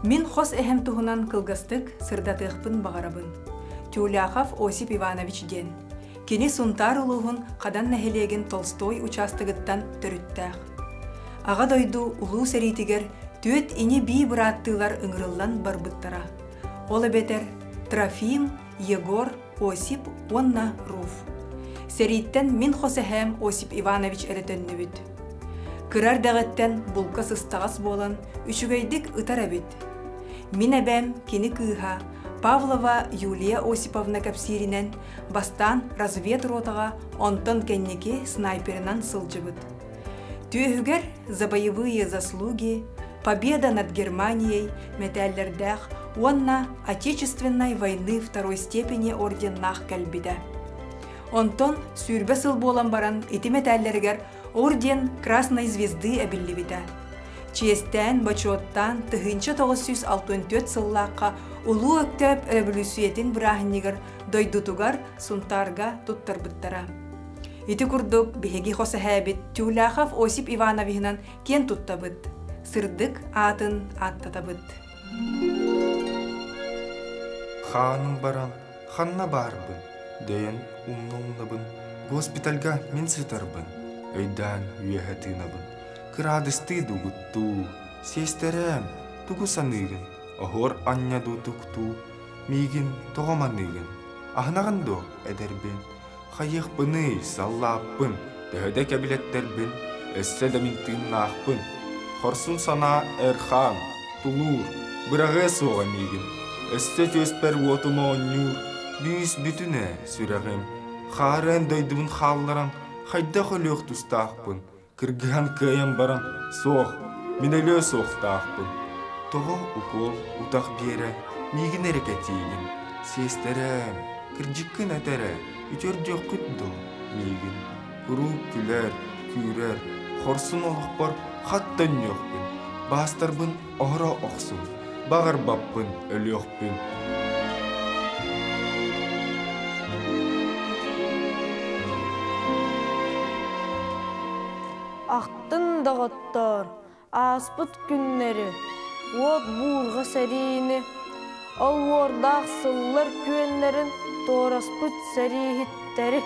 Мин хос эһэм туһунан кылгастык сырдатыахпын баҕарабын. Тюляхов Осип Иванович диэн. Кини Сунтаар улууһун Хадан нэһилиэгин Толстой учаастагыттан төрүттээх. Аҕа дойду Улуу сэриитигэр түөрт ини-бии бырааттыылар ыҥырыллан барбыттара. Ол эбэтэр Трофим, Егор, Осип уонна Руф. Сэрииттэн мин хос эһээм Осип Иванович эрэ төннүбүт. Кыра эрдэҕиттэн булка сыстаҕас буолан, үчүгэйдик ытар эбит. Мин эбээм кини кыыһа Павлова Юлия Осиповна кэпсииринэн, бастаан разведротаҕа, онтон кэнники снайперынан сылдьыбыт. Түөһүгэр «За боевые заслуги», «Победа над Германией» мэтээллэрдээх уонна Отечественной войны второй степени орденнаах кэлбитэ. Онтон 20 сыл буолан баран ити мэтээллэригэр орден Красной Звезды эбиллибитэ. Чиэстээн, бочуоттаан 1964 сыллаахха Улуу Өктөөп өрөбүлүүссүйэтин бырааһынньыгар дойдутугар Сунтаарга туттарбыттара. Ити курдук биһиги хос эһээбит Тюляхов Осип Ивановиһынан киэн туттабыт, сырдык аатын ааттатабыт. Хааным баран, ханна баарбын, дөйөн умна-умнабын, госпитальга мин сытарбын, өйдөөн үөһэ тыынабын, кыраадыстыы дугуттуу, сиэстэрэм, тугу саныыгын, оһуор анньа дуу туктуу, миигин тоҕо маныыгын, аһынаҕын дуо эдэрбин, Хайыахпыный, саллааппын, төһө да кэбилэттэрбин, өссө да мин тыыннаахпын. Хорсун санаа Эрхаан, тулуур, быраҕыа суоҕа миигин. Өссө түөспэр уотум оонньуур, бүүс-бүтүн ээ, сүрэҕим. Хаарыан дойдубун хаалларан, хайдах өлүөх тустаахпын, Кыргыһан кыайан баран, суох, мин өлүө суохтаахпын. Тоҕо укуол утах биэрэ, миигин эрэ кэтиигин, сиэстэрэм, кырдьыккын эт эрэ, үтүөрдүөххүт дуо миигин? Куруук күлэр, күүрэр, хорсун олохпор хат төннүөхпүн, баастарбын оһоро охсун, баҕарбаппын өлүөхпүн. Ахтын доҕоттоор, ааспыт күннэри, уот буурҕа сэриини, ол уордаах сыллар күөннэрин туораспыт сэрииһиттэри.